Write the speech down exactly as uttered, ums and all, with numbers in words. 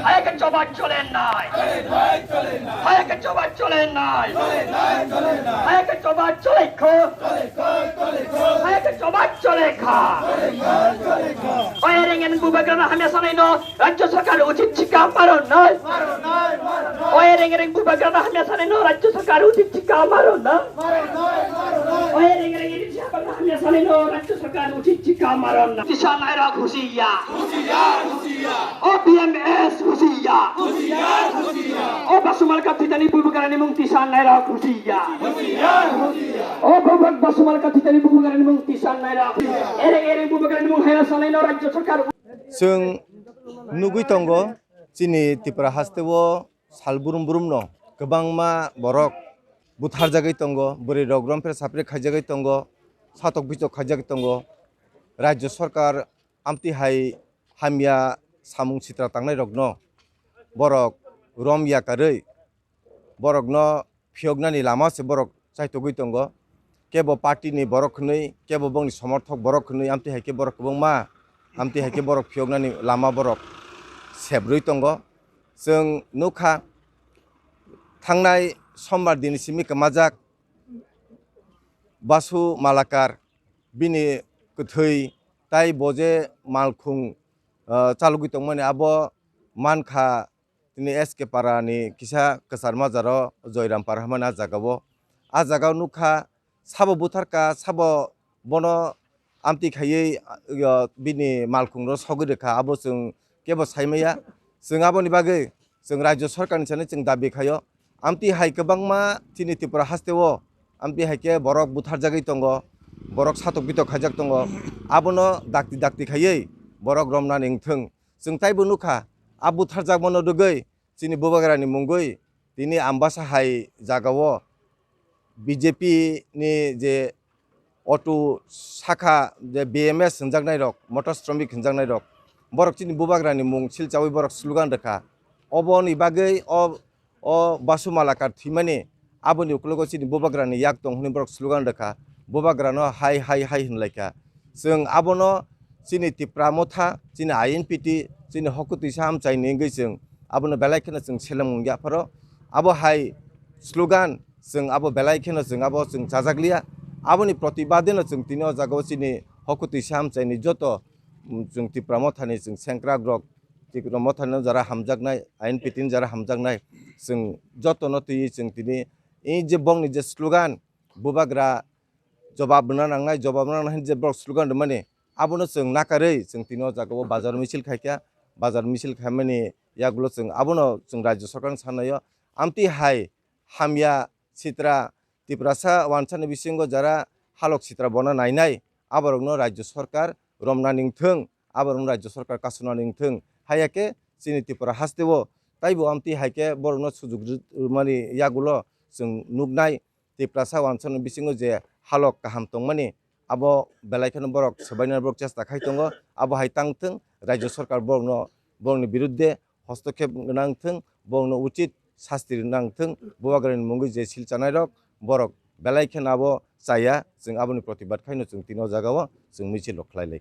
Hayake choba chole nai. Hayake choba chole nai. Hayake choba chole kho. Hayake choba chole kha. Oye reng reng bubagrana hamya sanai no Rajya Sarkar uchit chika maro nai. Oye reng reng bubagrana hamya sanai no Rajya Sarkar uchit chika maro nai. Oye reng reng ini siapa hamya sanai no Rajya Sarkar uchit chika maro nai. Tisa naira khusiya. O B M S husiya. O Basumalka Thitani bubagrani mung tisa naira husiya. O Bubak Basumalka Thitani bubagrani mung tisa naira. Ereng ereng bubagrani mung haya sanai no Rajya Sarkar. Chwng nugwi tongo, chini Tripura hasteo sal brum brum no kwbangma borok butharjagwi tongo, bwrwi rok romphre sapre khaijagwi tongo, satok bitok khaijagwi tongo. Rajya Sarkar amtwi hai hamya samung sitra tangnai rokno borok rom yakarwi borokno phiyoknani lama se borok chaitogwi tongo. Kebo party ni borok hwnwi, kebo bongni somorthok borok hwnwi, amtwi hai khe borok kwbangma, amtwi hai khe borok phiyoknani lama borok sebrwi tongo. Chwng nukha, thangnai sombar dini simi kwmajak Basu Malakar, bini kwthwi tai bo je malkhung, ah, chalogwi tongmani abo mankha tini S K Para ni kisa kwchar majaro Joyram Para hwnmani ah jagao. Ah jagao nukha sabo butharka, sabo bono amtwi khaiwi, ah, bini malkhung ro sogwi rwkha, abo chwng kebo saimaya. Chwng aboni bagwi chwng Rajya Sarkar ni sani chwng dabi khaio. Amtwi hai kwbangma chini Tripura hasteo amtwi hai khe borok butharjagwi tongo, borok satok bitok khaijak tongo. Abono dakti dakti khaiwi borok romnani wngthwng. Chwng taibo nukha, a butharjakmano rwgwi chini bubagrani mungwi tini Ambasa hai jagao B J P ni je auto sakha je B M S hwnjaknai rok, motor shramik hwnjaknai rok, borok chini bubagrani mung silchawi borok slogan rwkha. Oboni bagwi o, o Basu Malakar thwimani aboni ukologo chini bubagrani yak tong hwnwi borok slogan rwkha. Bubagrano hai hai hai hwnlaikha. Chwng abono chini Tipra Motha, chini I N P T, chini hokutwisa hamchaini wngwi chwng abono belai kheno chwng seleng wngya pharo. Abo hai slogan chwng abo belai kheno chwng abo chwng chajakliya. Aboni protibadeno chwng tini o jagao chini hokutwisa hamchaini joto, mm, chwng Tipra Mothani chwng sengkrakrok, Tipra Mothani jara hamjaknai, I N P T ni jara hamjaknai, chwng jotono twiwi chwng tini i je bongni je slogan, bubagra jobab rwna nangnai, jobab rwna nangnai hwnwi je borok slogan rwmani, abono chwng nakarwi chwng tini o jagao bazar misil khaikha. Bazar misil khaimani yagulo chwng abono chwng Rajya Sarkarno sanaio. Amtwi hai hamya sitra Tiprasa wansani bisingo jara halok sitra bono nainai, aborokno Rajya Sarkar romnani wngthwng, aborokno Rajya Sarkar kasonani wngthwng. Haiya khe chini Tripura hasteo taibo amtwi hai khe borokno sujuk rw-, rwmani yagulo chwng nuknai. Tiprasa wansani bisingo je halok kaham tongmani, abo belai kheno borok swbainani borok chesta khai tongo. Abo hai tangthwng, Rajya Sarkar borokno, borokni birudde hostokkhep nangthwng, borokno uchit sasti nangthwng. Bubagrani mungwi je sil chanairok, borok belai kheno abo chaya, chwng aboni protibad khaino chwng tini o jagao chwng michil rok khlai lai.